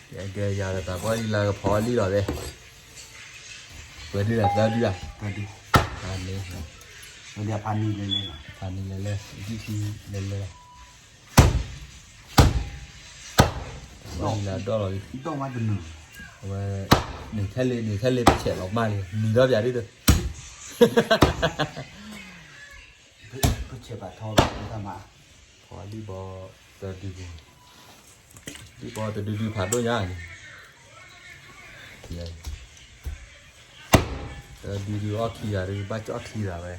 ကဲ ကဲ ယၤဒီးသးပှၢ်လံလါကဖီလံလီၤသ့, ပှဲၤဒုလၢသၢဒုဧါ, သၢဒု, ဖးန့ၣ်, ဖးန့ၣ်လဲၤလဲၤ, ဖးန့ၣ်လဲၤလဲၤ, ဒုခံလဲၤလဲၤလီၤ, လါဒီၣ်လီၤလံ, အဝဲ, န့ၣ်ထဲလ့ န့ၣ်ထဲလ့ ပဆဲးလီၤမၢ်လံ နံၤဒီးပၠးဒ်သိး ပဆဲးဘၣ်ထီၣ်ဘၣ်တၢ်မၤ, ဖီလံဘီ, တဒုဒု, လံဘီတဒုဒုဖးဒိၣ်ညါန့ၣ်, တဒုဒုအီၣ်ခံဂၤဒု ဘၣ်ကၠီၣ်ခံဂၤဝဲ,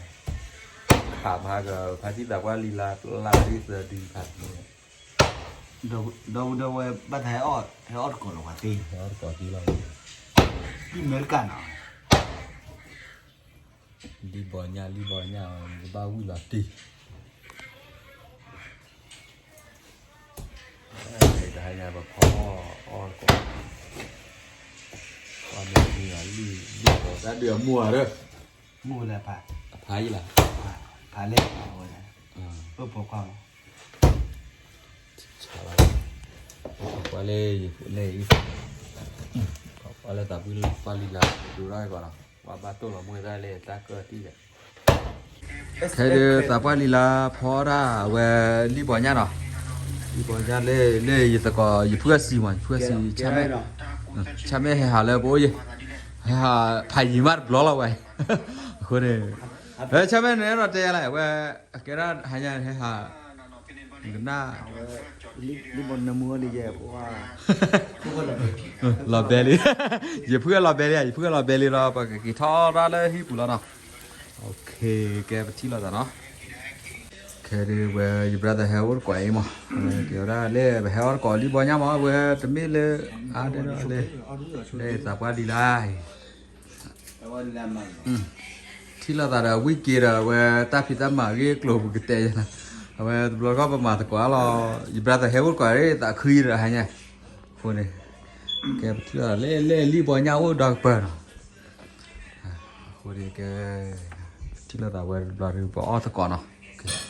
ခးမၤက ဖါတံၢ်သးပှၢ်လံလါ ပျၢ်လံသၢဒုဖးဒိၣ်, ဒီပုၢ်ဒီဝဲၢ်ဘၣ်သးဟဲအီၣ် ဟဲအီၣ်တကိးလီၤပှၤသ့, ဟဲအီၣ်တကိးသ့လီၤ, အမဲရကၤနီၤ လံဘီညၣ် လံဘီညၣ် ကဘၣ်ဝံၣ်လီၤတံၢ်, တဟါညါပဖီအီၣ် အီၣ်တကိး, အီၣ်မ့ၢ်လံလံဘီ တၢ်ဒုးအမိၢ်ဧါဒီး, မိၢ်လၢဖး, အဖးယံၤလီၤ, ဖးလဲၣ်, အိၣ်ဖိခွါမး ဆါလီၤ, ပှၤလၢယလဲၤအံၤ, ပှၤလၢသးပှၢ်လံလါ ဒိးထီၣ်ကီးနီၤ, ပှၤဘၣ်တိၢ်လီၤမူတၢ်လၢတၢ်ကၢၢ်တံၢ်ဒီး, ခဲဒုးသးပှၢ်လံလါဖီဒၣ်အဝဲလံဘီညၣ်နီၤ, လံဘီညၣ်လၢ လၢယသကိး ယဖုအစံမး ယဖုအစံ ဆၣ်မဲာ်ဟဲဟးလၢပအိၣ်ယဲ, ဟဲဟးဖးယံၤမးတဘျီလီၤဝဲ, အဃိန့ၣ်, ဆၣ်မဲာ်န့ၣ်ဒီးတဲယၤလဲၣ် အဝဲ, အကဲဒၣ်ဟါညါန့ၣ် ဟဲဟး, ကနၣ်, လံဘီနမူအီၤလံယဲ, လီၤဘဲလံ, ယဖုအလီၤဘဲလံ ယဖုအလီၤဘဲလံဒီး ပကက့ၤထီၣ်တၢ်လၢဟံၣ်ပူၤလီၤနီၤ, ကဲပထံၣ်လိာ်သးနီၤ, ခဲဒုးဝဲ ယ brother ဟဲအိၣ်တကိးအံၤမး, ကဲဝဲဒၣ်လၢပဟဲအီၣ်တကိးလံဘီညၣ်မး ဝဲတမ့ၢ်လၢ, အါဒၣ်လၢ, လၢသးပှၢ်လံလါအံၤ ထံၣ်လိာ်သးဒီးဝံၣ်က့ၤဒီး အဝဲတၢ်ဖံးတၢ်မၤအဂ့ၢ်အကျိၤပူၤကတဲယၤ, အဝဲတဘျီဃီပမၤသကိးလီၤ, ယ brother ဟဲအိၣ်တကိးသးခုဒီးဟါညါ, အဃိန့ၣ်, ကဲပထံၣ်လိာ်သးလၢလၢလံဘီညၣ်အိၣ်ဒီးကပၢၤနီၤ, အဃိန့ၣ်ကဲ, ပထံၣ်လိာ်သးဝဲတဘျီဒီးပအီၣ်သကိးနီၤ,